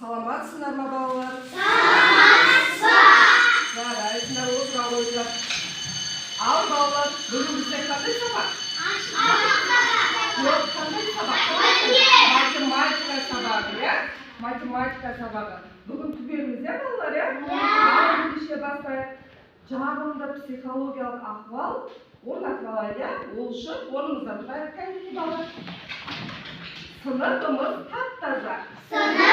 Саламатсыңдар ма, балалар? Жарайсыңдар, отыра қойыңдар. Ал, балалар, бүгін бізде қандай сабақ? Жоқ, қандай сабақ? Математика сабағы, иә? Математика сабағы. Бүгін түгелміз, иә, балалар, иә? Ал, ендеше бастайық. Жағымды психологиялық ахуал орнатып алайық, иә? Ол үшін орнымыздан тұрайық, кәнекей, балалар. Сыныбымыз тап-таза. Орны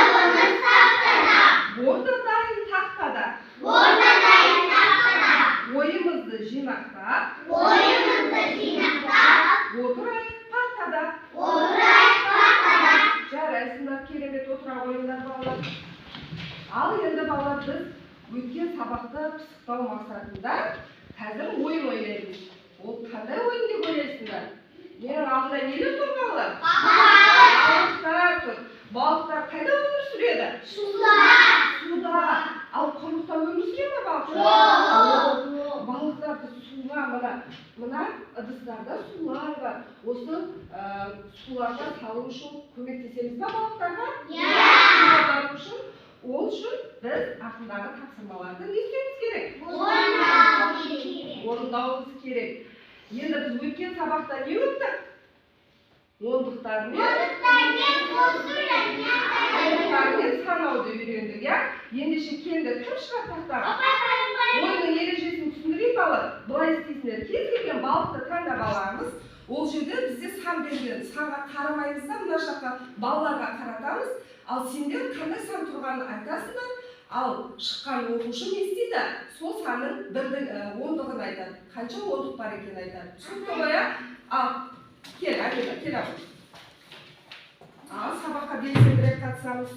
дайын тақтада. Ойымызды жинақтап, отырайық партада. Жарайсыңдар, керемет, отыра қойыңдар, балалар. Ал енді, балалар, біз өткен сабақты пысықтау мақсатында қазір ойын ойнаймыз. Ол қандай ойын деп ойлайсыңдар? Менің алдымда нелер тұр, балалар? Балықтар тұр. Балықтар қайда өмір сүреді? Суда. Ал құрлықта өмір сүре ме балықтар? Жоқ. Балықтарды суға мына ыдыстарда сулар бар. Осы суларға салу үшін көмектесеміз ба балықтарға? Суға бару үшін. Ол үшін біз артындағы тапсырмаларды не істеуіміз керек? Орындауымыз керек. Енді біз өткен сабақта не өттік? Ондықтармен санауды үйрендік, иә? Ендеше келіңдер, кім шығады тақтаға? Ойынның ережесін түсіндірейін, балалар. Былай істейсіңдер: кез келген балықты таңдап аламыз. Ол жерде бізде сан берілген. Санға қарамаймыз да, мына жаққа, балаларға қаратамыз. Ал сендер қандай сан тұрғанын айтасыңдар. Ал шыққан оқушы не істейді? Сол санның бірлік, ондығын айтады. Қанша ондық бар екенін айтады. Түсінікті ғой, иә? Ал, кел, Амина, келе ғой. Ал, сабаққа белсендірек қатысамыз.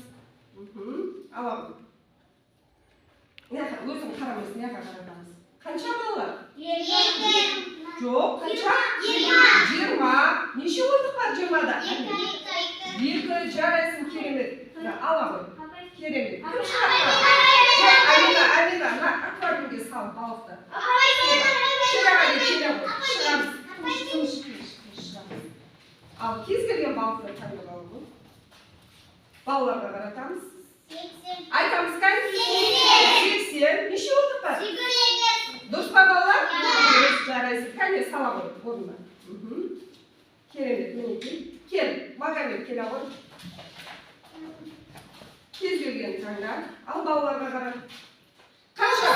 Ала ғой. Мына жаққа, өзің қарамайсың, мына жаққа қаратамыз. Қанша, балалар? Жоқ, қанша? 20. Неше ондық бар 20-да? Екі, жарайсың, керемет. Мына, ала ғой. Керемет. Кім шығады? Жоқ, Амина, Амина, мына аквариумге сал балықты. Шыраға де келе ғой. Шығамыз. Тыныш, тыныш, тыныш, тыныш, шығамыз. Ал, кез келген балықты таңдап ала ғой. Балаларға қаратамыз. Айтамыз, кәне? 80. Неше ондық бар? Дұрыс па, балалар? Дұрыс, жарайсың. Кәне, сала ғой орнына. Керемет, мінекей. Кел, Магомед, келе ғой. Кез келген таңда. Ал, балаларға қара. Қанша?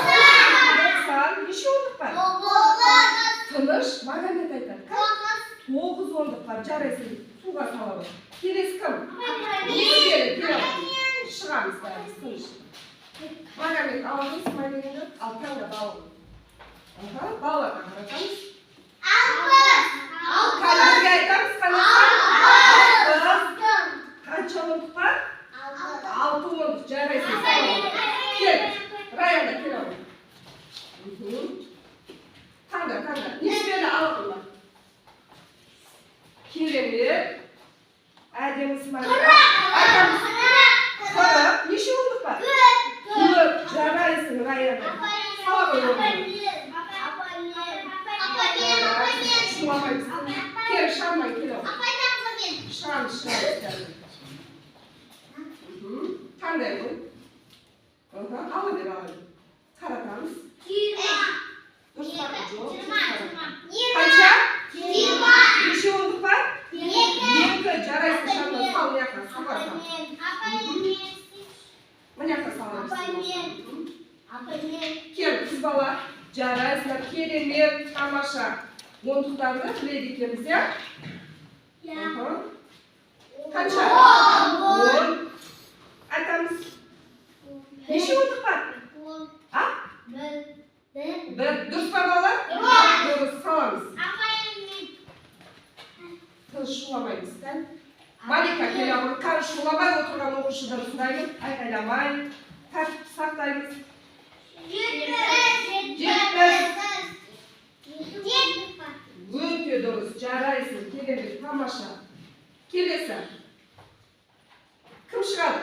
90. Неше ондық бар? Тыныш, Магомед айтады. Тоғыз ондық бар, жарайсың. Суға сала ғой. Келесі кім? Несібелі, келе ғой. Шығамыз бәріміз, тыныш. Магомед, ала ғой, смайлигіңді. Ал, таңда бал. Аха, балаларға қаратамыз. Кәне, бірге айтамыз, қане? 60. Қанша ондық бар? Алты ондық, жарайсың. Сала ғой. Кел, Раяна, келе ғой. Таңда, таңда. Несібелі, ала қойма. Керемет. Әдемі смайлик. Айтамыз. 40. Неше ондық бар? Төрт. Жарайсың, Раяна. Сала ғой орнына. Шуламаймыз. Кел, шығармай, келе ғой. Шығамыз, шығамыз қазір. Таңдай ғой. Аха, ала бер, ала бер. Қаратамыз. Дұрыс па? Жоқ. Қанша? Неше ондық бар? Екі. Жарайсың, Шамна. Сал мына жаққа, суға сал. Мына жаққа саламыз. Кел, қыз бала. Жарайсыңдар, керемет, тамаша. Ондықтарды біледі екенбіз, иә? Аха. Қанша? 10. Айтамыз. Неше ондық бар? А? Бір. Дұрыс па, балалар? Дұрыс, саламыз. Тыныш, шуламаймыз, кән. Малика, келе ғой. Қазір шуламай отырған оқушыдан сұраймын. Айқайламай. Тәртіп сақтаймыз. 70. Өте дұрыс, жарайсың, керемет, тамаша. Келесі. Кім шығады?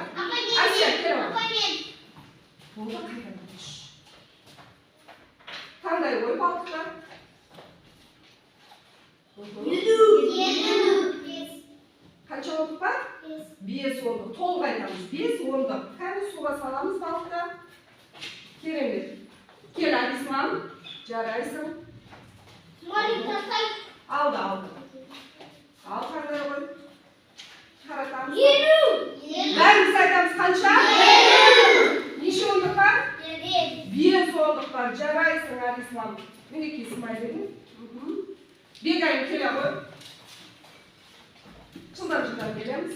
Әсия, келе ғой. Болды, қайтадан. Таңдай ғой балықтар. Қанша ондық бар? Бес ондық. Толық. айтамыз. 5 ондық. Кәне, суға саламыз балықты. Керемет. Кел, Алислам. Жарайсың. Алды, алды. Ал, таңдай ғой. Таратамыз. Бәріміз айтамыз, қанша? Неше ондық бар? 5 ондық бар. Жарайсың, Алислам. Мінекей, смайлигің. Бегайым, келе ғой. Жылдам, жылдам келеміз.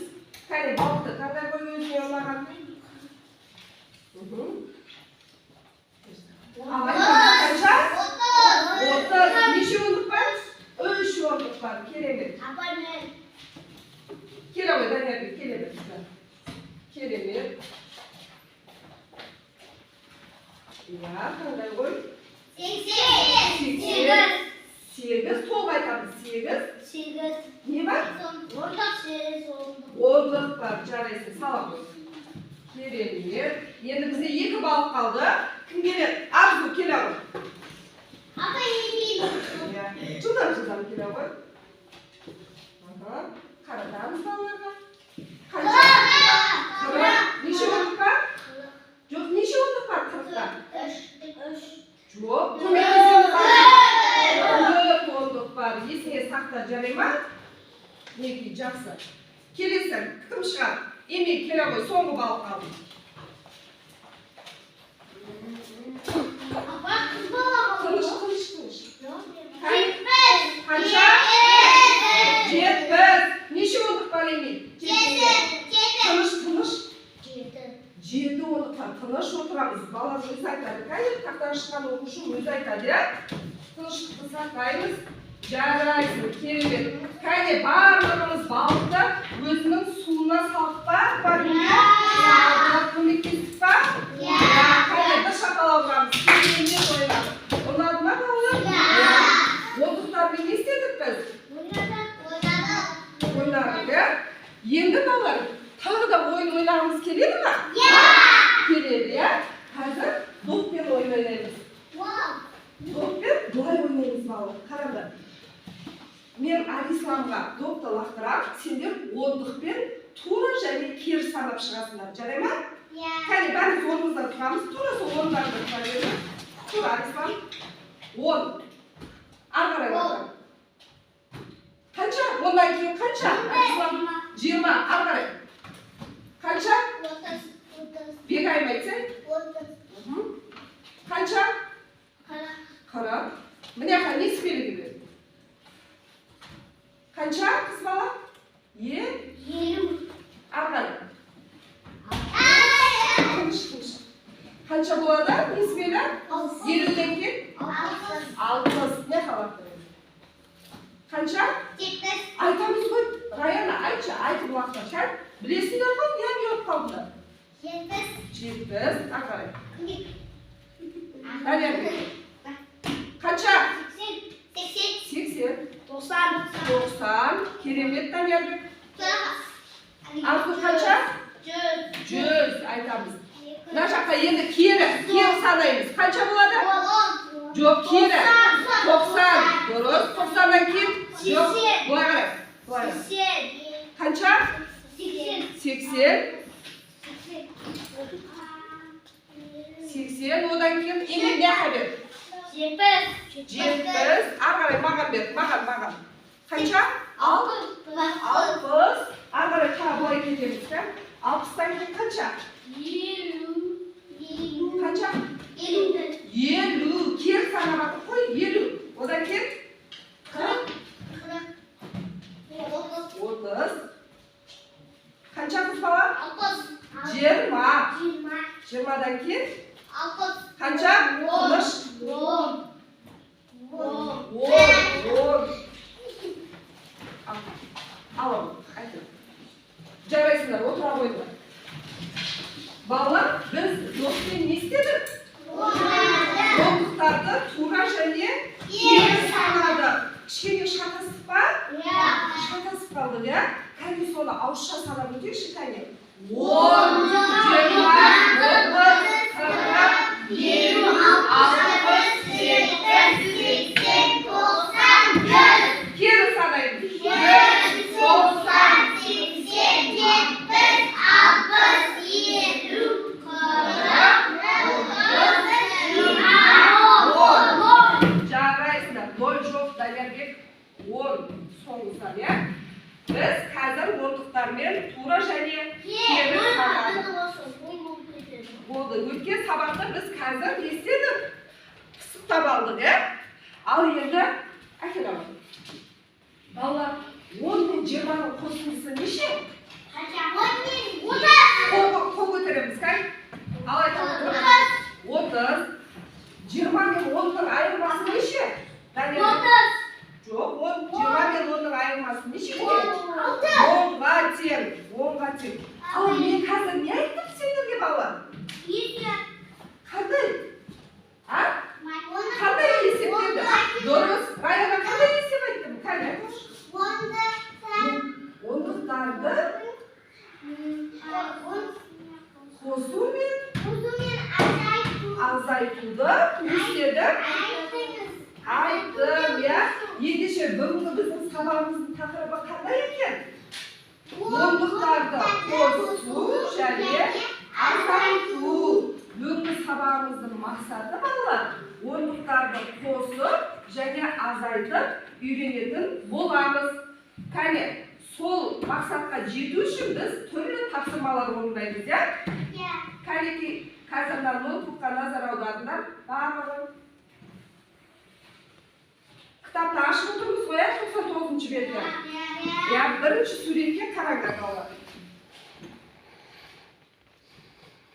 Кәне, балықты таңдай ғой өзіңе ұнаған. Ал, айтамыз, қанша? 30. Неше ондық бар? 3 ондық бар. Керемет. Келе ғой, Даниярбек, келе бер. Керемет. Иә, таңдай ғой. 8. Толық айтамыз. 8. Не бар? Ондық бар. Жарайсың, сала ғой. Керемет. Енді бізде 2 балық қалды. Кім келеді? Арзу, келе ғой. Иә. Жылдам, жылдам келе ғой. Аха. Қаратамыз балаларға. Қанша? 40. Неше ондық бар? Жоқ, неше ондық бар 40-та? Жоқ. Көмектесеміз. 4 ондық бар. Есіңе сақта, жарай ма? Мінекей, жақсы. Келесі кім шығады? Эмил, келе ғой, соңғы балық қалды. Тыныш, тыныш, тыныш. Қанша? 70. Неше ондық бар, Эмил? Тыныш, тыныш. 7 ондық бар. Тыныш отырамыз. Бала өзі айтады. Кәне, тақтан шыққан оқушы өзі айтады, иә? Тыныштықты сақтаймыз. Жарайсың, керемет. Кәне, барлығымыз балықты өзінің суына салдық па? Аквариумге? Салдық. Көмектестік па? Кәне, бір шапалақ ұрамыз. Керемет ойнадық. Ұнады ма, балалар? Ондықтармен не істедік біз? Ойнадық, иә? Енді, балалар, тағы да ойын ойнағымыз келеді ма? Келеді, иә? Қазір доппен ойын ойнаймыз. Доппен былай ойнаймыз, балалар. Қараңдар. Мен Алисламға допты лақтырамын, сендер ондықпен тура және кері санап шығасыңдар. Жарай ма? Кәне, бәріміз орнымыздан тұрамыз. Тура сол орындарында тұра беріңіз. Тура, Алислам. 10. Ары қарай лақтыр. Қанша? Ондан кейін қанша? Алислам? 20. Ары қарай. Қанша? Бегайым, айтсаң. Қанша? 40. Міне, несібеліге бер. Қанша, қыз бала? Е? Ары қарай. Тыныш, тыныш. Қанша болады несібелі? 50-ден кейін? 60. Не лақтыр. Қанша? Айтамыз ғой. Раяна, айтшы, айтып лақтыр. Кән, білесіңдер ғой, не ұялып қалдыңдар? 70. Ары қарай. Даниярбек. Қанша? 80. 90. Керемет, Даниярбек. Арзу, қанша? 100 айтамыз. Мына жаққа енді кері, кері санаймыз. Қанша болады? Жоқ, кері. 90. Дұрыс. 90-нан кейін? Жоқ, былай қарай. Былай қарай. Қанша? 80. 80. Одан кейін Эмил, не бер? 70. Ары қарай маған бер. Маған, маған. Қанша? 60. Ары қарай тағы былай кетеміз, да? 60-тан кейін қанша? Қанша? 50. Кері санап жатыр қой, 50. Одан кейін 40, 30. Қанша, қыз бала? 20. 20-дан кейін қанша? Тыныш. 10, 10. Ал, ал, айт. Жарайсыңдар, отыра қойыңдар. Балалар, біз доппен не істедік? Ондықтарды тура және кері санадық. Кішкене шатастық па? Шатасып қалдық, иә? Кәне, соны ауызша санап өтейікші, кәне. 10, 20, 30, 40, 50, 60, 70. Кері санаймыз. 100, 90, болды. Өткен сабақта біз қазір не істедік? Пысықтап алдық, иә? Ал енді әкел ал. Балалар, 10 мен 20-ның қосындысы неше? Қол көтереміз, кәй? Ал айтамыз. 30. 20 мен 10-ның айырмасы неше? Жоқ, 20 мен 10-ның айырмасы неше? 10-ға тең. 10-ға тең. Ал мен қазір не айттым сендерге, балалар? Қандай? А? Қандай есеп деді? Дұрыс. Раяна, қандай есеп айттым? Қане, айтыңызшы. Ондықтарды қосу мен азайтуды не істедім? Айттым, иә? Ендеше бүгінгі біздің сабағымыздың тақырыбы қандай екен? Ондықтарды қосу және азайту. Бүгінгі сабағымыздың мақсаты, балалар, ондықтарды қосып және азайтып үйренетін боламыз. Кәне, сол мақсатқа жету үшін біз түрлі тапсырмалар орындаймыз, иә? Кәнекей, қазір мына ноутбукқа назар аударыңдар барлығы. Кітапты ашып отырмыз ғой, иә, 99-шы бетті. Иә, бірінші суретке қараңдар, балалар.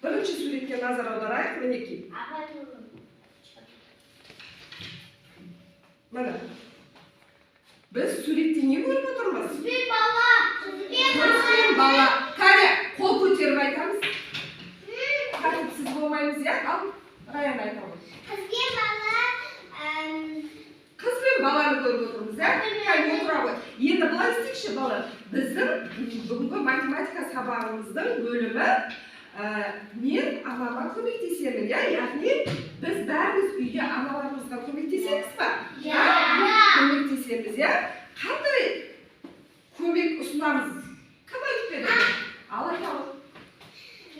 Бірінші суретке назар аударайық, мінекей. Міне. Біз суретте не көріп отырмыз? Қыз бен бала. Кәне, қол көтеріп айтамыз. Тәртіпсіз болмаймыз, иә? Ал, Раян айта ғой. Қыз бен баланы көріп отырмыз, иә? Кәне, отыра ғой. Енді былай істейікші, балалар. Біздің бүгінгі математика сабағымыздың бөлімі мен анама көмектесемін, иә? Яғни біз бәріміз үйде аналарымызға көмектесеміз ба? Көмектесеміз, иә? Қандай көмек ұсынамыз? Кім айтып береді? Ал айта ғой.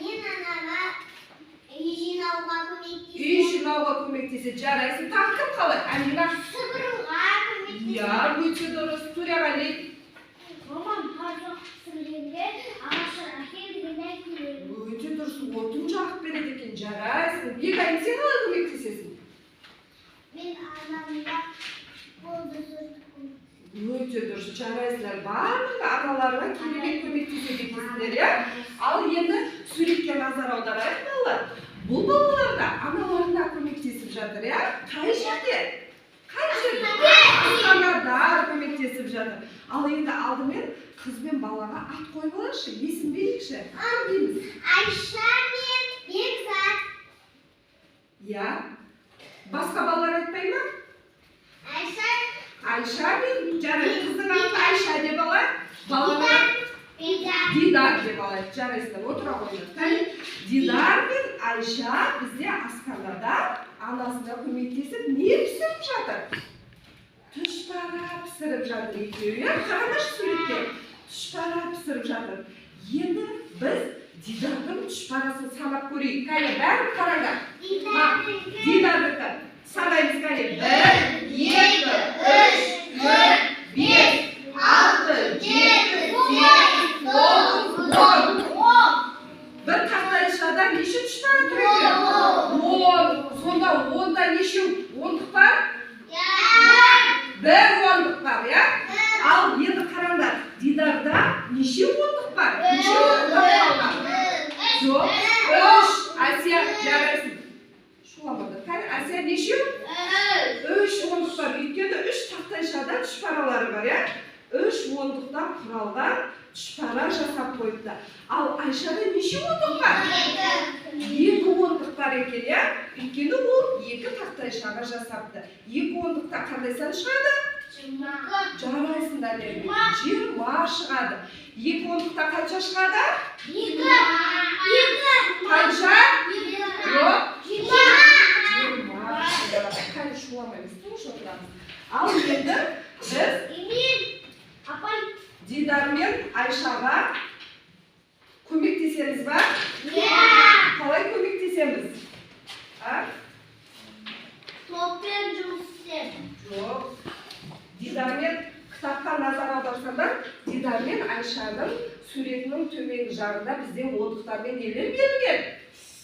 Мен анама үй жинауға көмектесемін. Үй жинауға көмектеседі. Жарайсың. Тағы кім қалай? Амина. Сыпыруға көмектесемін. Иә, өте дұрыс. Төреғали. Мамам қазық пісіргенде ағаштан әкел дегенде әкелемін. Өте дұрыс. Отын жағып береді екен. Жарайсың. Бекайым, сен қалай көмектесесің? Мен анамға қолды сүртіп көмектесемін. Өте дұрыс. Жарайсыңдар. Барлығы аналарына керемет көмектеседі екенсіңдер, иә? Ал енді суретке назар аударайық, балалар. Бұл балалар да аналарына көмектесіп жатыр, иә? Қай жерде? Қай жерде? Асханада көмектесіп жатыр. Ал енді алдымен қыз бен балаға ат қойып алайықшы, есім берейікші. Кім дейміз? Айша мен Бекзат. Иә. Басқа балалар айтпай ма? Айша. Айша мен, жарайды, қыздың аты Айша деп алайық. Баланың Бекзат. Дидар деп алайық. Жарайсыңдар, отыра қойыңдар. Кәне, Дидар мен Айша бізде асханада анасына көмектесіп не пісіріп жатыр? Түшпара пісіріп жатыр екеуі, иә? Қараңдаршы суретке. Түшпара пісіріп жатыр. Енді біз Дидардың түшпарасын санап көрейік. Кәне, бәрін қараңдар. Дидардікі. Санаймыз, кәне. 1, 2, 3, 4, 5, 6, 7, 8, 9, 10. Бір тақтайшада неше түшпара тұр екен? 10. Сонда 10-да неше ондық бар? Бір ондық бар, иә? Ал енді қараңдар, Дидарда неше ондық бар? Неше ондық бар? Жоқ, 3. Әсия, жарайсың. Шуламады. Кәне, Әсия неше? 3 ондық бар. Өйткені 3 тақтайшада түшпаралары бар, иә? 3 ондықтан құралған түшпара жасап қойыпты. Ал Айшада неше ондық бар? 2 ондық бар екен, иә? Өйткені ол 2 тақтайшаға жасапты. 2 ондықта қандай сан шығады? Жарайсыңдар, енді. 20 шығады. 2 ондықта қанша шығады? Қанша? Жоқ. 20 шығады. Қане, шуламаймыз, тыныш отырамыз. Ал енді біз Дидар мен Айшаға көмектесеміз ба? Қалай көмектесеміз? А? Топпен жұмыс істеп. Жоқ. Дидар мен кітапқа назар аударсаңдар, Дидар мен Айшаның суретінің төменгі жағында бізде ондықтармен нелер берілген?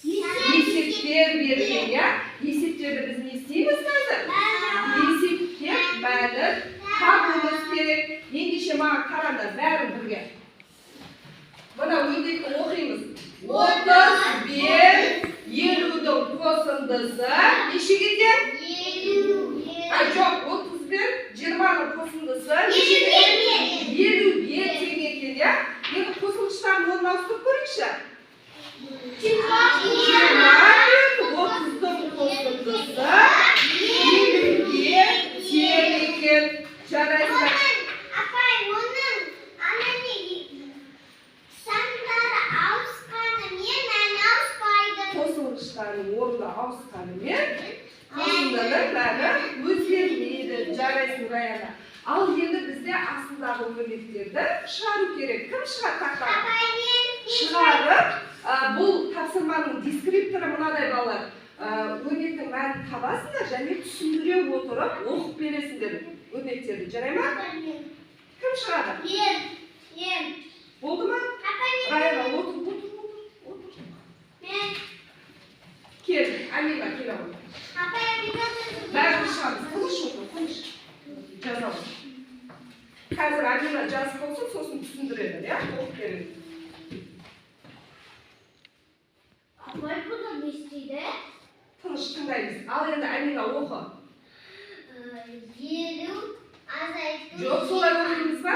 Есептер берген, иә? Есептерді біз не істейміз қазір? Есептеп мәнін табуымыз керек. Ендеше маған қараңдар, бәрін бірге. Мына өрнекті оқимыз. 30 бен 50-дің қосындысы нешеге тең? А, жоқ, 30 бен 20-ның қосындысы нешеге тең? 50-ге тең екен, иә? Енді қосылғыштардың орнын ауыстырып көрейікші. 20 пен 30-дың қосындысы 50-ге тең екен. Жарайсыздар. Апай, оның ана не сандары ауысқанымен мәні ауыспайды. Қосылғыштардың орны ауысқанымен қосындының мәні өзгермейді. Жарайсың, Раяна. Ал енді бізде астындағы өрнектерді шығару керек. Кім шығады тақтаға? Апай, мен. Шығарып, бұл тапсырманың дескрипторы мынадай, балалар. Өрнектің мәнін табасыңдар және түсіндіре отырып оқып бересіңдер өрнектерді. Жарай ма? Кім шығады? Мен. Мен. Болды ма? Апай, мен. Раяна, отыр, отыр, отыр, отыр. Мен. Кел, Амина, келе ғой. Апай, мен. Бәріміз шығамыз. Тыныш отыр, тыныш. Жазамыз. Қазір Амина жазып болсын, сосын түсіндіреді, иә? Оқып береді. Апай, бұны не істейді? Тыныш тыңдаймыз. Ал енді, Амина, оқы. 50 азайту. Жоқ, солай оқимыз ба?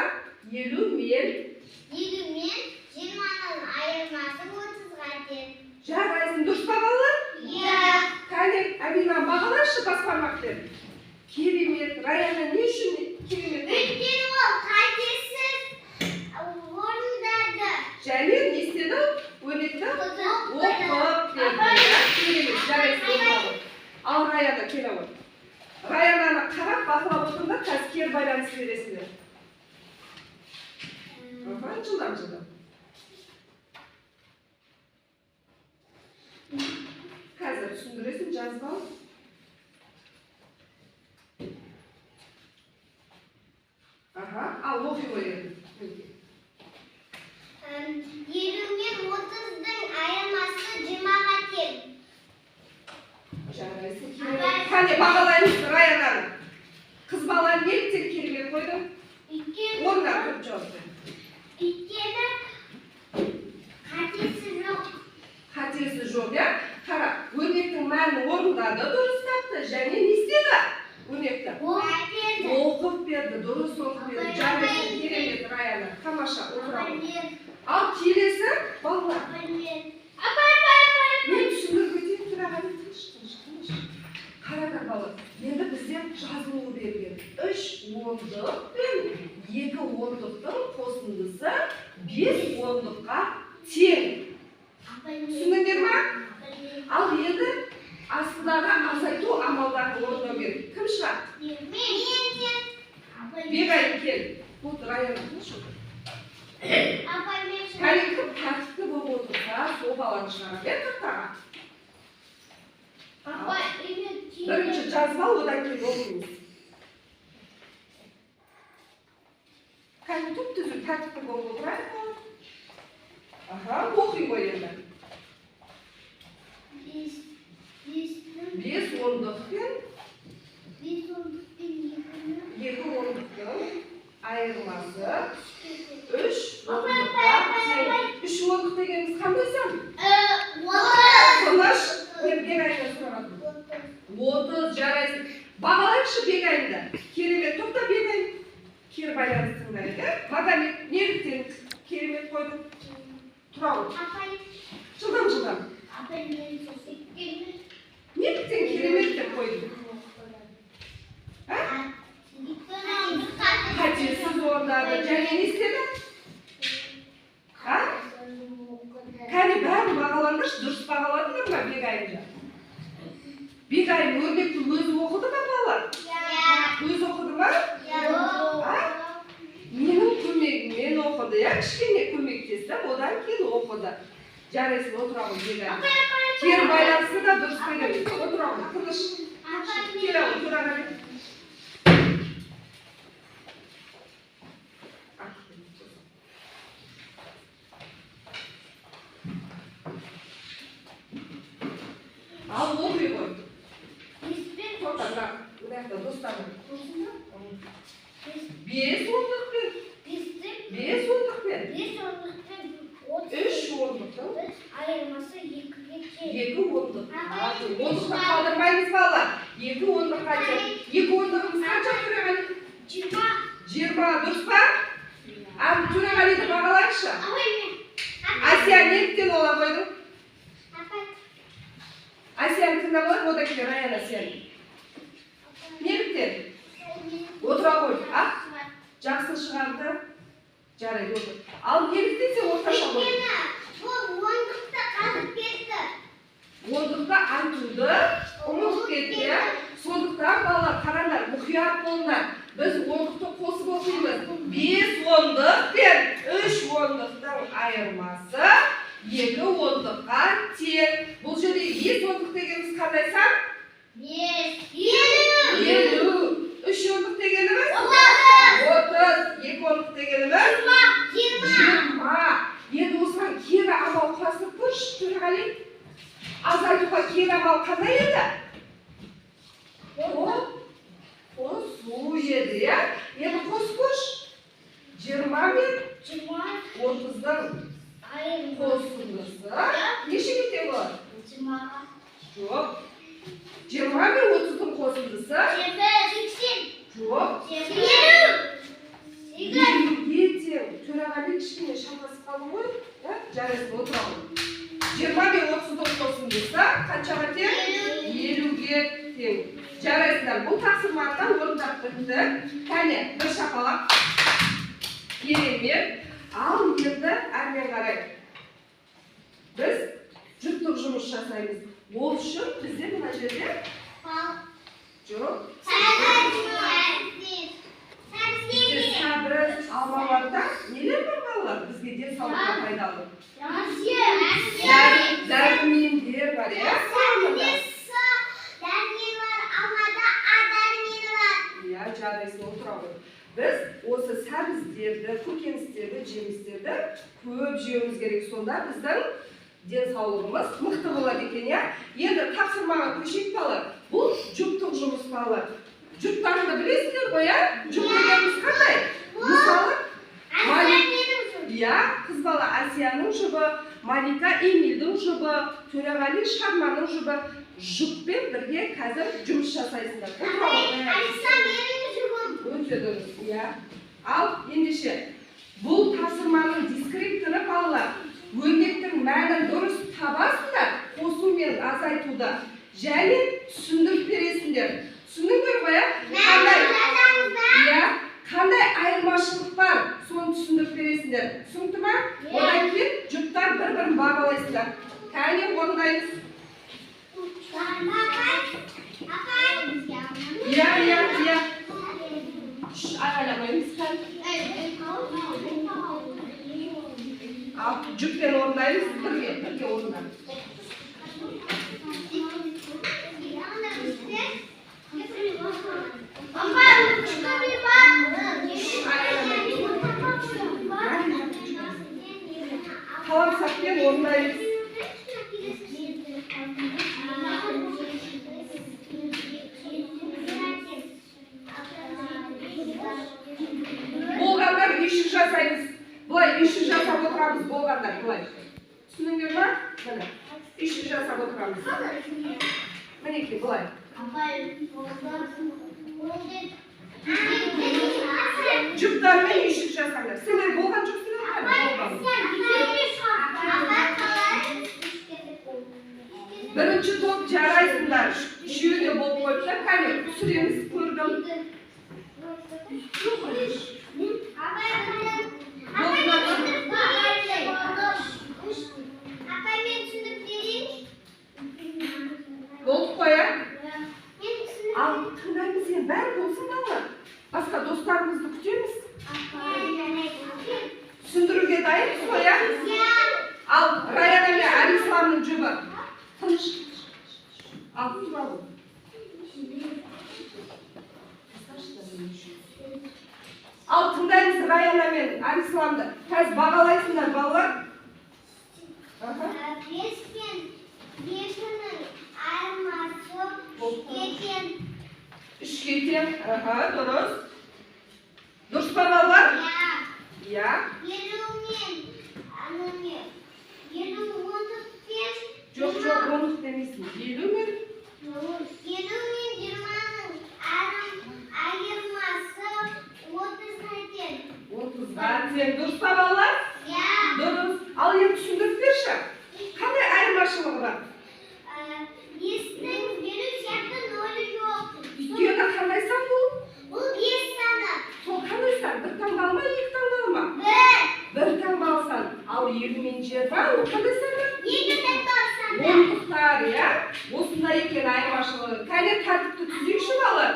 50 мен. 50 мен 20-ның айырмасы 30-ға тең. Жарайсың, дұрыс па, балалар? Иә. Кәне, Амина, бағалашы бас бармақпен. Керемет. Раяна, не үшін керемет? Өйткені ол қатесіз орындады. Және не істеді? Өрнекті оқып берді. Иә? Керемет, жарайсың, отыра ғой. Ал Раяна, келе ғой. Раянаны қарап, бақылап отырыңдар, қазір кері байланыс бересіңдер. Аха, жылдам, жылдам. Қазір түсіндіресің, жазып ал. Аха, ал оқи ғой енді. 50 мен 30-дың айырмасы 20-ға тең. Жарайсың, керемет. Кәне, бағалаймыз Раянаны. Қыз бала неліктен керемет қойдың? Өйткені Орнына тұрып жауап бер. Өйткені қатесі жоқ. Қатесі жоқ, иә? Қара, өрнектің мәнін орындады, дұрыс тапты. Және не істеді? Өрнекті. Оқып берді. Оқып берді, дұрыс оқып берді. Жарайсың, керемет, Раяна. Тамаша, отыра ғой. Апай, мен. Ал келесі балалар. Апай, мен. Апай, апай, апай. Мен түсіндіріп кетейін, Төреғали, тыныш, тыныш, тыныш. Қараңдар, балалар, енді бізде жазылуы берілген. 3 ондық пен 2 ондықтың қосындысы 5 ондыққа тең. Апай, мен. Түсіндіңдер ма? Апай, мен. Ал енді астындағы азайту амалдарын орындау керек. Кім шығады? Мен. Мен. Апай, мен. Бегайым, кел. Болды, Раяна, тыныш отыр. Апай, мен. Кәне, кім тәртіпті болып отырса, сол баланы шығарады, иә, тақтаға. Апай, мен. Бірінші жазып ал, одан кейін оқимыз. Кәне, түп түзу тәртіпті болып отырайық. Аха, оқи ғой енді. 5, 5-тің. 5 ондық пен 5 ондық пен 2-нің. 2 ондықтың айырмасы 3. 3 ондыққа тең. 3 ондық дегеніміз қандай сан? 30. Тыныш, мен Бегайымнан сұраватырмын. 30, жарайсың. Бағалайықшы Бегайымды. Керемет, тоқта, Бегайым. Кері байланыс тыңдайық, иә? Магомед, неліктен керемет қойдың? Тұра ғой. Апай, Жылдам, жылдам. апай, мен. Өйткені Неліктен керемет деп қойдың? А? Қатесіз орындады. Және не істеді? А? Кәне, бәрін бағалаңдаршы, дұрыс бағаладыңдар ма Бегайымды? Бегайым өрнекті өзі оқыды ма, балалар? Өзі оқыды ма? А? Менің көмегіммен оқыды, иә? Кішкене көмектестім, одан кейін оқыды. Жарайсың, отыра ғой, Бегайым. Кері байланысты да дұрыс береміз. Отыра ғой, тыныш. Келе ғой, Төреғали. Ал оқи ғой. Тоқта, мына мына жақта достарың көрсін ба? 5 ондықпен. 5 ондықпен. 3 ондықтың айырмасы 2-ге тең. 2 ондық. Ондыққа қалдырмаймыз балалар. 2 ондыққа тең. 2 ондығымыз қанша, Төреғали? 20. 20, дұрыс па? Ал Төреғалиді бағалайықшы. Әсия, неліктен ола қойдың? Әсияны тыңдап алайық, одан кейін Раяна сен. Неліктен? Отыра ғой. А? Жақсы шығарды. Жарайды, отыр. Ал неліктен сен орташа қойдың? Өйткені бұл ондықты қалып кетті. Ондықты айтуды ұмытып кетті, иә? Сондықтан балалар, қараңдар, мұқият болыңдар. Біз ондықты қосып оқимыз. 5 ондық пен 3 ондықтың айырмасы 2 ондыққа тең. Бұл жерде 5 ондық дегеніміз қандай сан? 5. 50. 50. 3 ондық дегеніміз? 30. 30. 2 ондық дегеніміз? 20. 20. Енді осыған кері амал құрастырып көрші, Төреғали. Азайтуға кері амал қандай еді? Қосу еді, иә? Енді қосып көрші. 20 мен 20 30-дың айырмасы қосындысы нешеге тең болады? 20. Жоқ. 20 мен 30-дың қосындысы? 7. 80. Жоқ. 50. 8. 50-ге тең. Төреғали, кішкене шатасып қалдың ғой, иә? Жарайсың, отыра ғой. 20 мен 30-дың қосындысы қаншаға тең? 50-ге тең. Жарайсыңдар, бұл тапсырманы да орындап біттік. Кәне, бір шапалақ. Керемет. Ал енді әрмен қарай біз жұптық жұмыс жасаймыз. Ол үшін бізде мына жерде жоқ. Бізде сәбіз, алмаларда нелер бар, балалар? Бізге денсаулыққа пайдалы. Дәрумендер бар, иә? Құрамында. Иә, жарайсың, отыра ғой. Біз осы сәбіздерді, көкөністерді, жемістерді көп жеуіміз керек. Сонда біздің денсаулығымыз мықты болады екен, иә? Енді тапсырмаға көшейік, балалар. Бұл жұптық жұмыс, балалар. Жұптарыңды білесіңдер ғой, иә? Жұп дегеніміз қандай? Мысалы, иә, қыз бала Әсияның жұбы, Малика Эмильдің жұбы, Төреғали Шарманның жұбы. Жұппен бірге қазір жұмыс жасайсыңдар. Отыра ғой. Өте дұрыс, иә. Ал ендеше, бұл тапсырманың дескрипторы, балалар, өрнектің мәнін дұрыс табасыңдар, қосу мен азайтуды және түсіндіріп бересіңдер. Түсіндіңдер ғой, иә? Қандай, иә, қандай айырмашылық бар, соны түсіндіріп бересіңдер. Түсінікті ма? Одан кейін жұптар бір-бірін бағалайсыңдар. Кәне, орындаймыз. Иә, иә, иә. Шш, айғайламаймыз кәне. Ал жұппен орындаймыз, бірге, бірге орында. Қаламсаппен орындаймыз. Болғандар үйшік жасаймыз. Былай үйшік жасап отырамыз, болғандар былай. Түсіндіңдер ма? Міне, үйшік жасап отырамыз. Мінекей, былай. Жұптармен үйшік жасаңдар. Сендер болған жоқсыңдар ма? Болған. Бірінші топ, жарайсыңдар. Үшеуі де болып қойыпты. Кәне, түсіреміз, көрдім. Апай, мен түсіндіріп берейін. Болдық қой, иә? Мен түсіндіріп Ал тыңдаймыз енді, бәрі болсын, балалар. Басқа достарымызды күтеміз. Түсіндіруге дайынбыз ғой, иә? Ал Раяна мен Алисламның жұбы. Тыныш. Ал тұра ғой. Ал тыңдаймыз Раяна мен Алисламды. Қазір бағалайсыңдар, балалар. Аха. 5 пен 2-нің айырмасы Үшке тең. Аха, дұрыс. Дұрыс па, балалар? Иә. 50 мен ана 50 ондық пен. Жоқ, жоқ, ондық демейсің. 50 мен. 50 мен 20-ның айырмасы 30-ға тең. 30-ға тең. Дұрыс па, балалар? Иә. Дұрыс. Ал енді түсіндіріп берші. Қандай айырмашылығы бар? 5-тің 50 сияқты нөлі жоқ. Өйткені қандай сан бұл? Бұл 5 саны. Сол қандай сан? Бір таңбалы ма, екі таңбалы ма? 1. Бір таңбалы сан. Ал 50 мен 20 ол қандай сандар? 2 таңбалы сандар. Ондықтар, иә? Осындай екен айырмашылығы. Кәне, тәртіпті түзейікші, балалар.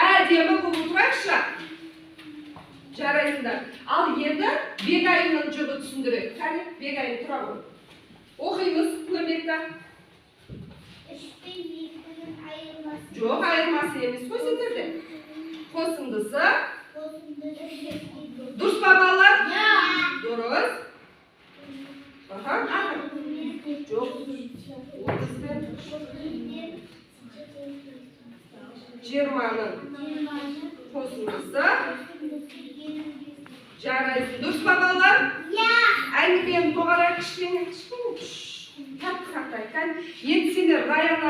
Әдемі болып отырайықшы. Жарайсыңдар. Ал енді Бегайымның жұбы түсіндіреді. Кәне, Бегайым, тұра ғой. Оқимыз көмекті. 3 пен 2-нің айырмасы. Жоқ, айырмасы емес қой сендерде. Қосындысы. Қосындысы 5-ке тең. Дұрыс па, балалар? Иә. Дұрыс. Аха, аха. Жоқ. 30 пен 20-ның қосындысы. Жарайсың. Дұрыс па, балалар? Иә. Әңгімені доғарайық кішкене, кішкене. Тәртіп сақтайық. Кәне, енді сендер Раяна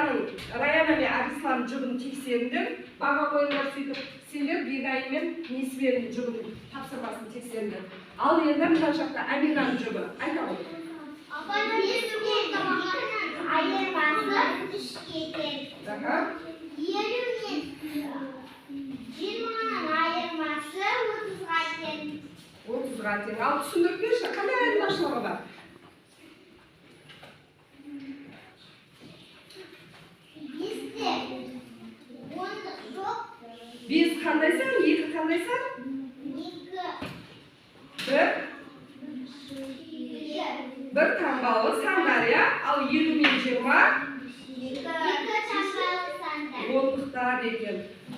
мен Арислан жұбын тексеріңдер. Баға қойыңдар сөйтіп. Сендер Бегайым мен Несібелінің жұбын тапсырмасын тексеріңдер. Ал енді мына жақта Аминаның жұбы. Айта ғой. 5 пен 2-нің айырмасы 3-ке тең. Аха. 50 мен 20-ның айырмасы 30-ға тең. 30-ға тең. Ал түсіндіріп берші, қандай айырмашылығы бар? 5-те ондық жоқ. 5 қандай сан? 2 қандай сан? 2. 1. 2. Бір таңбалы сандар, иә? Ал 50 мен 20 2 таңбалы сандар. Ондықтар екен.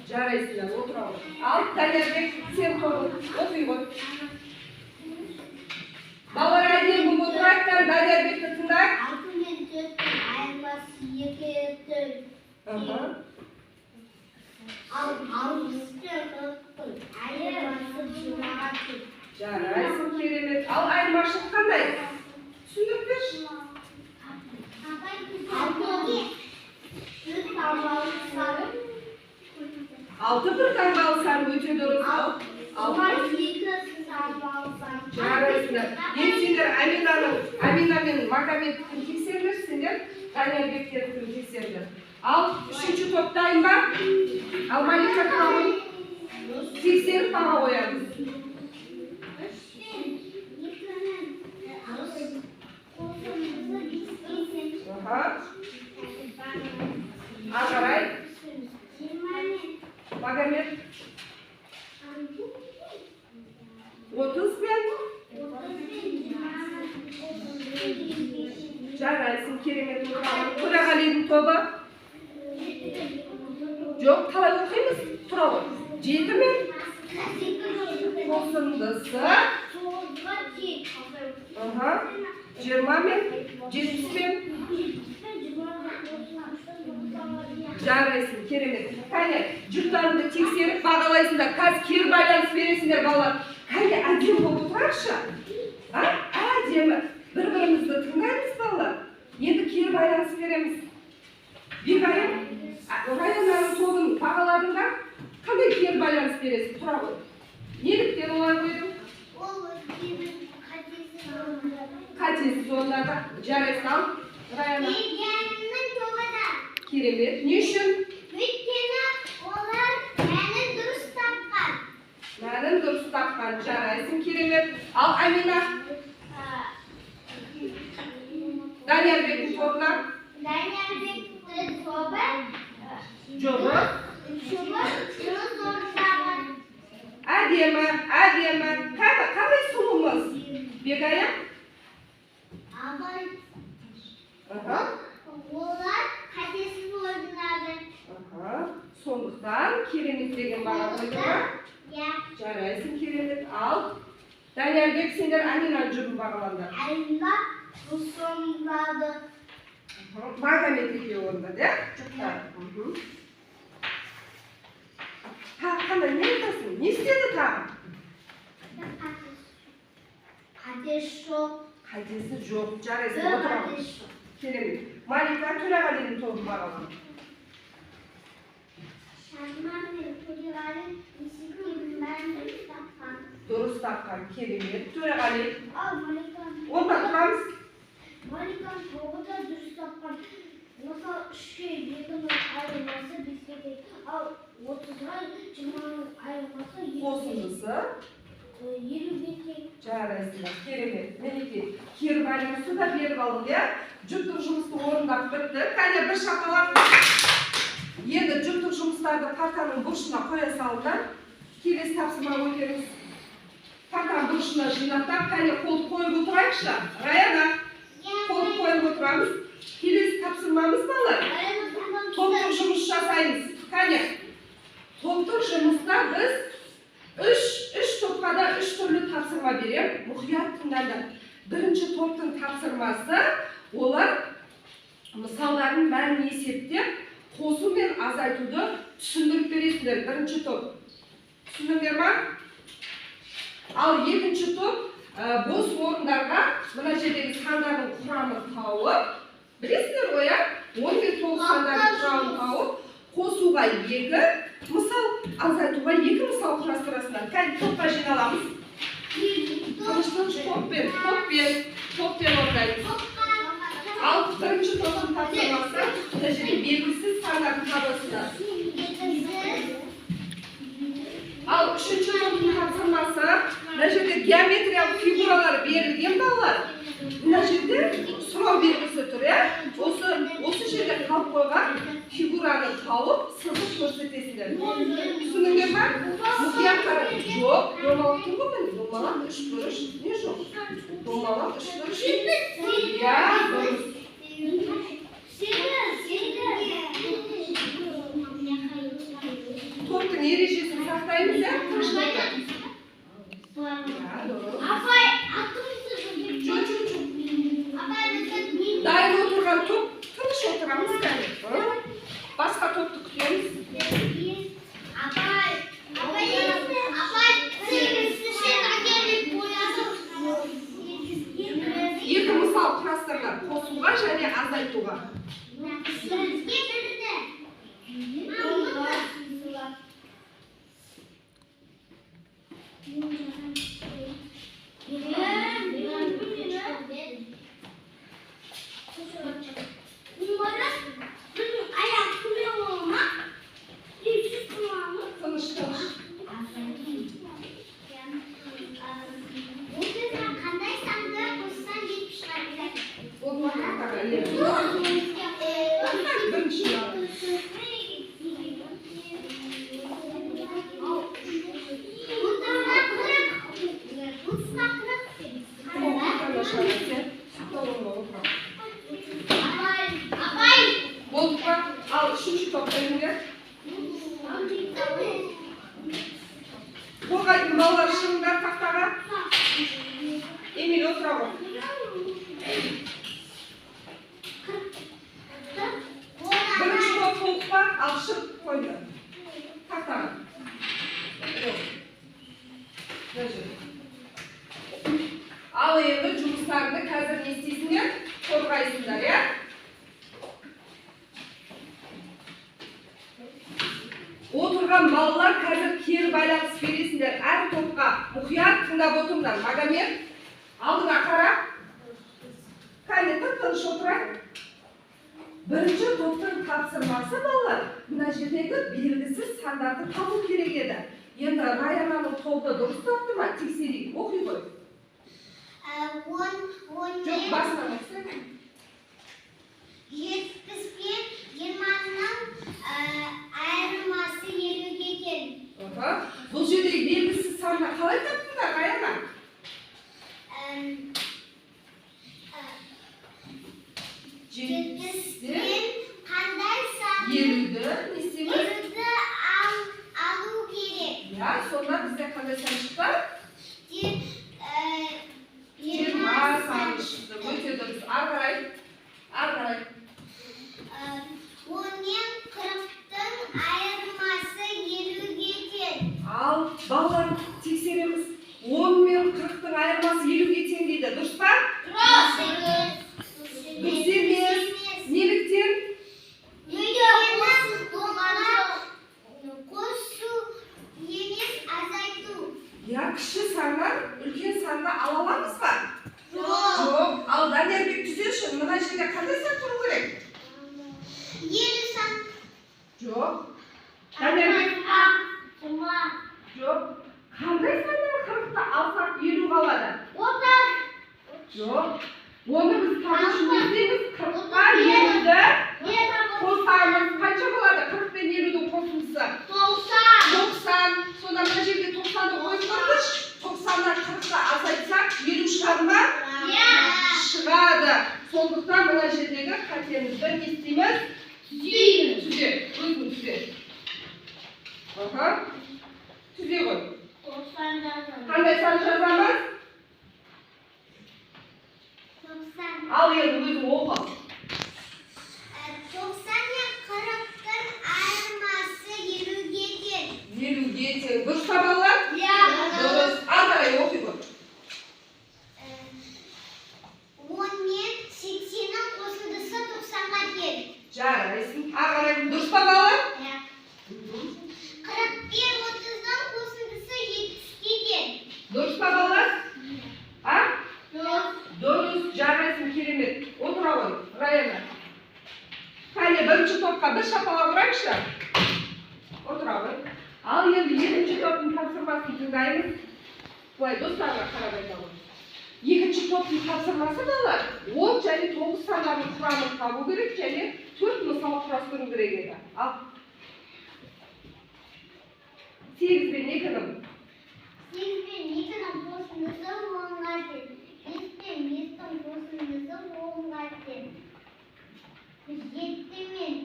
Жарайсыңдар, отыра ғой. Ал Даниярбек, сен тобың оқи ғой. Балалар, әдемі болып отырайық та, Даниярбекті тыңдайық. 6 мен 4-тің айырмасы 2-ге тең. Аха. Ал 60 пен 40-тың айырмасы 20-ға тең. Жарайсың, керемет. Ал айырмашылық қандай? Түсіндіріп берші. 6 бір таңбалы сан. 6 бір таңбалы сан, өте дұрыс. Ал 6 2 таңбалы сан. Жарайсыңдар. Енді сендер Амина мен Магомедтікін тексеріңдер, сендер Даниярбектердікін тексеріңдер. Ал үшінші топ дайын ба? Ал Малика, тұра ғой. Тексеріп баға қоямыз. 3 пен 2-нің қосындысы 5-ке тең. Аха. Ары қарай. 20 мен Магомед 30 пен 30 пен 20-ның қосындысы 5-ке тең. Жарайсың, керемет, отыра. Төреғалидің тобы. Жоқ, қалай оқимыз? Тұра ғой. 7 мен қосындысы. 9-ға тең. Аха. 20 мен 70 пен. Жарайсың, керемет. Кәне, жұптарыңды тексеріп бағалайсыңдар. Қазір кері байланыс бересіңдер, балалар. Кәне, әдемі болып отырайықшы. А? Әдемі. Бір-бірімізді тыңдаймыз, балалар. Енді кері байланыс береміз. Бегайым, Раянаның тобын бағаладың ба? Қандай кері байланыс бересің? Тұра ғой. Неліктен олай қойдың? Ол өздерінің қатесін орындады. Қатесіз орындады. Жарайсың, ал Раяна. Бегайымның тобы да. Керемет. Не үшін? Өйткені олар мәнін дұрыс тапқан. Мәнін дұрыс тапқан. Жарайсың, керемет. Ал Амина, Даниярбектің тобына. Даниярбектің тобы Жұбы. жұбы дұрыс орындаған. Әдемі, әдемі. Қандай сұлумыз? Бегайым? Абай Аха. олар қатесіз орындады. Аха. Сондықтан керемет деген баға қойды ма? Иә. Жарайсың, керемет. Ал Даниярбек, сендер Аминаның жұбын бағалаңдар. Амина дұрыс орындады. Аха. Магомед екеуі орындады, иә? Жұптар. Мхм. Қандай, не айтасың? Не істеді тағы? Қатесі жоқ. Қатесі жоқ. Жарайсың, Бір отырамын. қатесі жоқ. Керемет. Малика, Төреғалидың тобын бағала. Шадыман мен Төреғали есептеудің бәрін дұрыс тапқан. Дұрыс тапқан, керемет. Төреғали. Ал Малика Онда тұрамыз. Маликаның тобы да дұрыс тапқан. Мысалы, үшке екінің айырмасы беске тең. Ал 30-ға 20-ның айырмасы Қосындысы. 50-ге тең. Жарайсыңдар, керемет. Мінекей, кері байланысты да беріп алдық, иә? Жұптық жұмысты орындап бітті. Кәне, бір шапалақ. Енді жұптық жұмыстарды партаның бұрышына қоя салыңдар. Келесі тапсырма өтеміз. Партаның бұрышына жинақтап, кәне, қол қойып отырайықшы. Раяна, қол қойып отырамыз. Келесі тапсырмамыз, балалар. Топтық жұмыс жасаймыз. Кәне, топтық жұмыста біз үш топқа да үш түрлі тапсырма беремін. Мұқият тыңдаңдар. Бірінші топтың тапсырмасы: олар мысалдардың мәнін есептеп, қосу мен азайтуды түсіндіріп бересіңдер. Бірінші топ. Түсіндіңдер ма? Ал екінші топ бос орындарға мына жердегі сандардың құрамын тауып, білесіңдер ғой, иә? 10 мен 9 сандардың құрамын тауып, қосуға екі мысал, азайтуға екі мысал құрастырасыңдар. Кәне, топқа жиналамыз. Тыныш, тыныш, топпен, топпен, топпен орындаймыз. Ал бірінші топтың тапсырмасы: мына жерде белгісіз сандарды табасыңдар. Ал үшінші топтың тапсырмасы: мына жерде геометриялық фигуралар берілген, балалар. Мына жерде сұрау белгісі тұр, иә? Осы жерде қалып қойған фигураны тауып, сызып көрсетесіңдер. Түсіндіңдер ма? Мұқият қара. Жоқ, домалақ тұр ғой, міне, домалақ, үшбұрыш, не жоқ? Домалақ, үшбұрыш. Иә, дұрыс. Топтың ережесін сақтаймыз, иә? Тыныштықта. Иә, дұрыс. Жоқ, жоқ, жоқ. Дайын отырған топ, тыныш отырамыз кәне. Ы? Басқа топты күтеміз. Апай, апай, апай, Екі мысал құрастырыңдар: қосуға және азайтуға. Бізге бірді. Тыныш, тыныш. Қандай санды қоссаң 70 шығады? Болды ма, тақтаға ілеміз? Бірінші жағы. Тақтаны шығарып, сен столыңда отырамын. Болды ма? Ал үшінші топ іліңдер. Қорғайтын балалар, шығыңдар тақтаға. Эмиль, отыра ғой. Бірінші топ толық па? Ал шығып қойды. Тақтаға. Мына жерде. Ал енді жұмыстарыңды қазір не істейсіңдер? Қорғайсыңдар, иә? Отырған балалар, қазір кері байланыс бересіңдер әр топқа. Мұқият тыңдап отырыңдар. Магомед, алдыңа қара. Кәне, тып тыныш отырайық. Бірінші топтың тапсырмасы, балалар, мына жердегі белгісіз сандарды табу керек еді. Енді Раянаның тобы дұрыс тапты ма, тексерейік. Оқи ғой. Жоқ, басынан айтсаң. 70 пен 20-ның айырмасы 50-ге тең. Аха. Бұл жердегі белгісіз санды қалай таптыңдар, Раяна? 70-тен қандай сан 50-ді не істейміз? 50-ді алу керек. Иә, сонда бізде қандай сан шықты? 20 20 саны шықты. Өте дұрыс. Ары қарай. Ары қарай. 10 мен 40-тың айырмасы 50-ге тең. Мына жердегі қатемізді не істейміз? Түзейміз. Түзе, өзің түзе. Аха, түзе ғой. 90 жазамыз. Қандай сан жазамыз? 90. Ал енді өзің оқы. 90 мен 40-тың айырмасы 50-ге тең. 50-ге тең. Дұрыс па, балалар? Иә. Дұрыс. Ары қарай оқи ғой. 10 мен 80-нің қосындысы 90-ға тең. Жарайсың. Ары қарай. Дұрыс па, балалар? Иә. 40 пен 30-дың қосындысы 70-ке тең. Дұрыс па, балалар? А? Дұрыс. Дұрыс, жарайсың, керемет. Отыра ғой, Раяна. Кәне, бірінші топқа бір шапалақ ұрайықшы. Отыра ғой. Ал енді екінші топтың тапсырмасын тыңдаймыз. Былай достарға қарап айта ғой. Екінші топтың тапсырмасы, балалар, 10 және 9 сандарының құрамын табу керек және төрт мысал құрастыру керек еді. Ал 8 бен 2-нің. 8 пен 2-нің қосындысы 10-ға тең. 5 пен 5-тің қосындысы 10-ға тең. 7 мен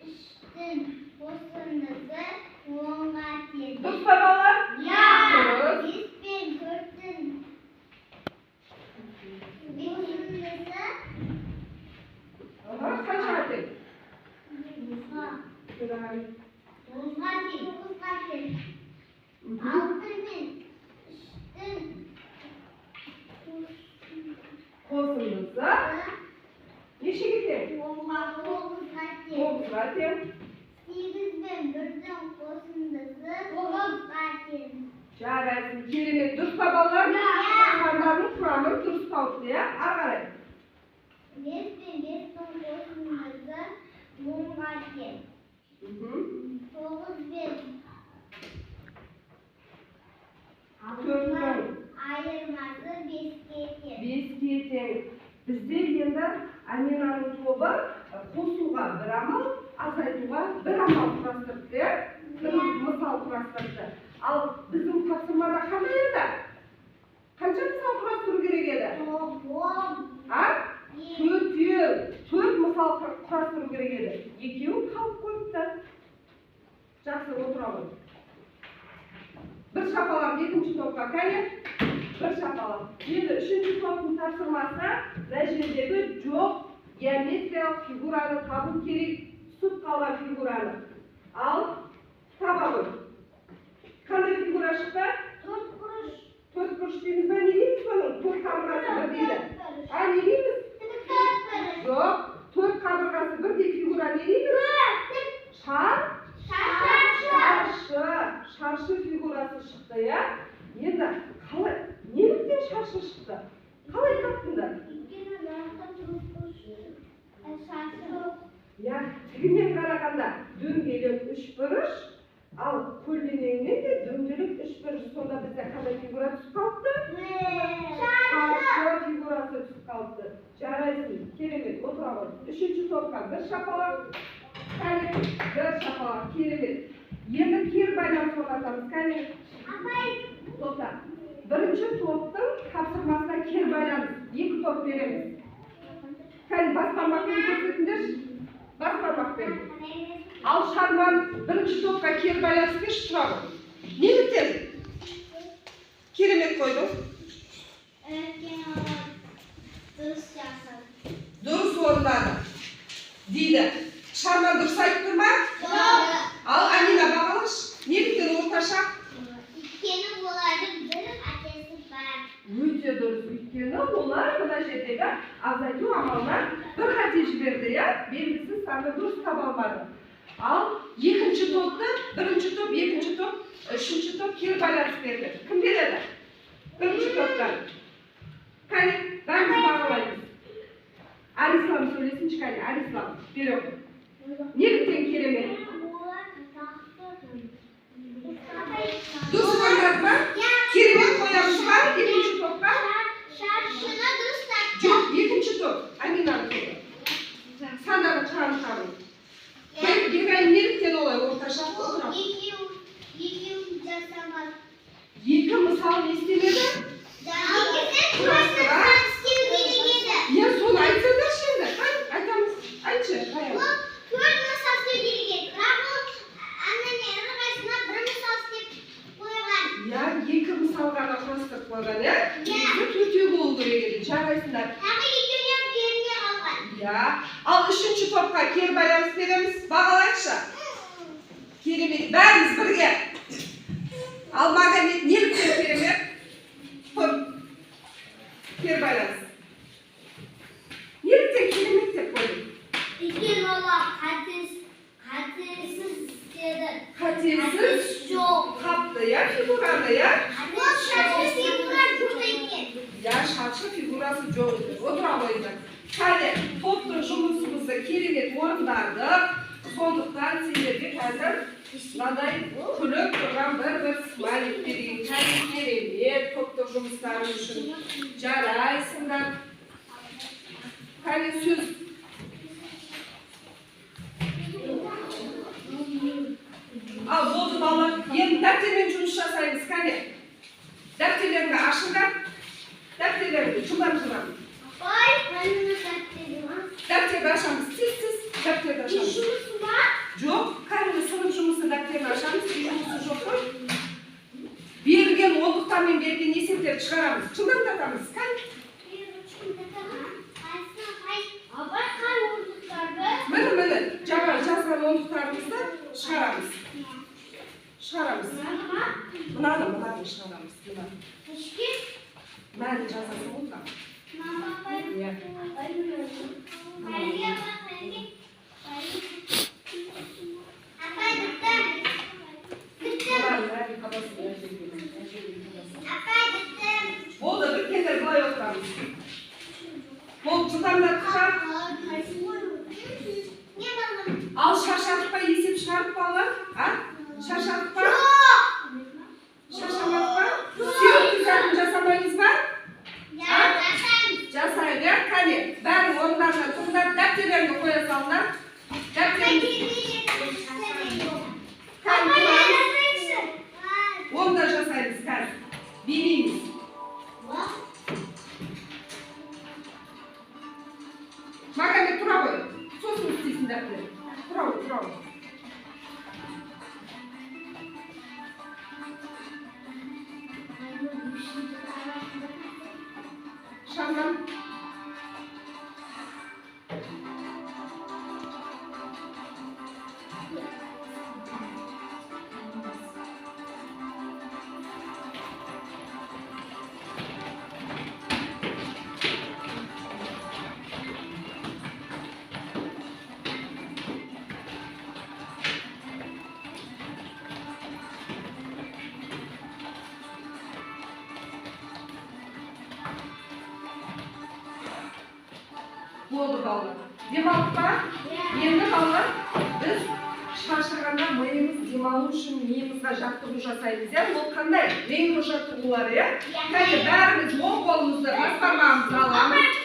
3-тің қосындысы 10-ға тең. Дұрыс па, балалар? Иә. Дұрыс. 5 пен 4-тің қосындысы Аха, қаншаға тең? 9-ға Жарай. 9-ға тең. 9-ға тең. 6 мен 3-тің Қосындысы нешеге тең? 10-ға 9-ға тең. 9-ға тең. 8 пен 1-дің қосындысы 9-ға тең. Жарайсың, керемет. Дұрыс па, балалар? Иә. Сандардың құрамын дұрыс тауыпты, иә? Ары қарай. 5 пен 5-тің қосындысы 10-ға тең. 9 пен 4-тің айырмасы 5-ке тең. 5-ке тең. Бізде енді Аминаның тобы қосуға бір амал, азайтуға бір амал құрастырыпты, иә? Бір Иә. мысал құрастырыпты. Ал біздің тапсырмада қандай еді? Қанша мысал құрастыру керек еді? 9. А? Төртеу. Төрт мысал құрастыру керек еді. Екеуі қалып қойыпты. Жақсы, отыра ғой. Бір шапалақ екінші топқа, кәне. Бір шапалақ. Енді үшінші топтың тапсырмасы: мына жердегі жоқ геометриялық фигураны табу керек, түсіп қалған фигураны. Ал таба ғой. Қандай фигура шықты? Төрт бұрыш. Төрт бұрыш дейміз ба, не дейміз бұның? Төрт қабырғасы бір дейді. А, не дейміз? Төрт бұрыш. Жоқ, төрт қабырғасы бірдей фигура не дейміз? Шар? Шаршы. Шаршы. Шаршы фигурасы шықты, иә? Енді қалай, неліктен шаршы шықты? Қалай таптыңдар? Өйткені нарықта төрт бұрыш шаршы. Иә, тігінен қарағанда дөңгелек үш бұрыш, ал көлденеңінен де дөңгелек үш бұрыш. Сонда бізде қандай фигура түсіп қалыпты? Шаршы. Шаршы фигурасы түсіп қалыпты. Жарайсың, керемет, отыра ғой. Үшінші топқа бір шапалақ, кәне, бір шапалақ, керемет. Енді кері байланыс орнатамыз, кәне. Апай. Тоқта. Бірінші топтың тапсырмасына кері байланыс. Екі топ береміз. Кәне, бас бармақпен көрсетіңдерші. Бас бармақпен. Ал Шарман, бірінші топқа кері байланыс берші, тұра ғой. Неліктен керемет қойдың? Өйткені олар дұрыс жасады. Дұрыс орындады дейді. Шарман дұрыс айтып тұр ма? Жоқ. Ал Амина, бағалашы. Неліктен орташа? Өйткені олардың бір қатесі бар. Өте дұрыс. Өйткені олар мына жердегі азайту амалынан бір қате жіберді, иә? Белгісіз санды дұрыс таба алмады. Ал екінші топты, бірінші топ, екінші топ, үшінші топ кері байланыс берді. Кім береді? Бірінші топтан. Кәне, бәріміз бағалаймыз. Арислам сөйлесінші, кәне, Арислам, бере ғой. Неліктен керемет? Олар нақты. Дұрыс орындады ма? Иә. Керемет қоямыз ба екінші топқа? Шаршыны дұрыс тапты. Жоқ, екінші топ, Аминаның тобы. Сандардың құрамын табу. Бегайым, неліктен олай орташа? Отыра. Екеу жасамады. Екі мысал не істемеді? Екісін құрастырса істеу керек еді. Иә, соны айтсаңдаршы енді. Қане, Ал үшінші топқа кері байланыс береміз. Бағалайықшы. Керемет. Бәріміз бірге. Ал Магомед неліктен керемет? Топ. Кері байланыс. Неліктен керемет деп қойдың? Өйткені олар қатесіз істеді. Қатесіз Қатесі жоқ. тапты, иә, фигураны, иә? Ол шаршы фигура жоқ екен. Иә, шаршы фигурасы жоқ екен. Отыра қойыңдар. Кәне, топтың жұмысымызды керемет орындадық. Сондықтан сендерге қазір мынадай күліп тұрған бір смайлик берейін. Кәне, керемет топтық жұмыстарың үшін. Жарайсыңдар. Кәне, сөз. Ал болды, балалар. Енді дәптермен жұмыс жасаймыз. Кәне, дәптерлеріңді ашыңдар. Дәптерлеріңді жылдам жылдам. Апай, қайсы дәптері ма? Дәптерді ашамыз. Тез тез дәптерді Үй ашамыз. жұмысы ма? Жоқ, кәдімгі сынып жұмысы дәптерін ашамыз. Үй жұмысы жоқ қой. Берілген ондықтармен берілген есептерді шығарамыз. Жылдамдатамыз. Кәне. Апай, қай ондықтарды? Міне, міне, жаңа жазған ондықтарымызды шығарамыз. Шығарамыз. Мынаны ма? Мынаны, мынаны шығарамыз. Мынаны. Ішке? Мәнін жазасың ғой мына. Мама, апай. Иә. Апай, мынаны. Қайге, апай, қайге? Апай, біттім. Біттім. Мынаның бәрін табасың, мына жерге, мына жерге табасың. Апай, біттім. Болды, біткендер былай отырамыз. Болды, жылдамдатып шығар. Не балам? Ал шаршадық па есеп шығарып, балалар? А? Шаршадық па? Шаршамадық па? Сүйек түзатын жасамаймыз ба? Жасайық, иә? Кәне, бәрің орындарына тұрыңдар, дәптерлеріңді қоя салыңдар. Дәптеріңді кәне, тұрамыз. Оны да жасаймыз қазір. Билейміз. Магомед, тұра ғой. Сосын істейсің дәптер. Тұра ғой, тұра ғой. Шамнан. Болды, балалар. Демалдық па? Енді, балалар, біз шаршағанда миымыз демалу үшін миымызға жаттығу жасаймыз, иә? Ол қандай? Нейрожаттығулар, иә? Кәне, бәріміз оң қолымызды, бас бармағымызды аламыз.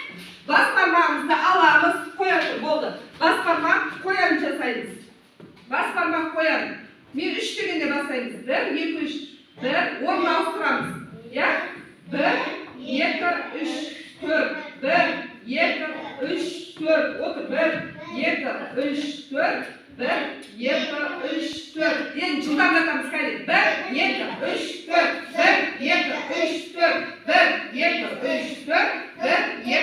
Бас бармағымызды аламыз. Қоя тұр, болды. Бас бармақ қоян жасаймыз. Бас бармақ қоян. Мен 3 дегенде бастаймыз. 1, 2, 3. 1, орын ауыстырамыз. Иә? 1, 2, 3, 4. 1, 2, 3, 4. Отыр. 1, 2, 3, 4. 1, 2, 3, 4. Енді жылдамдатамыз, кәне. 1, 2, 3, 4. 1, 2, 3, 4. 1, 2, 3, 4. 1, 2,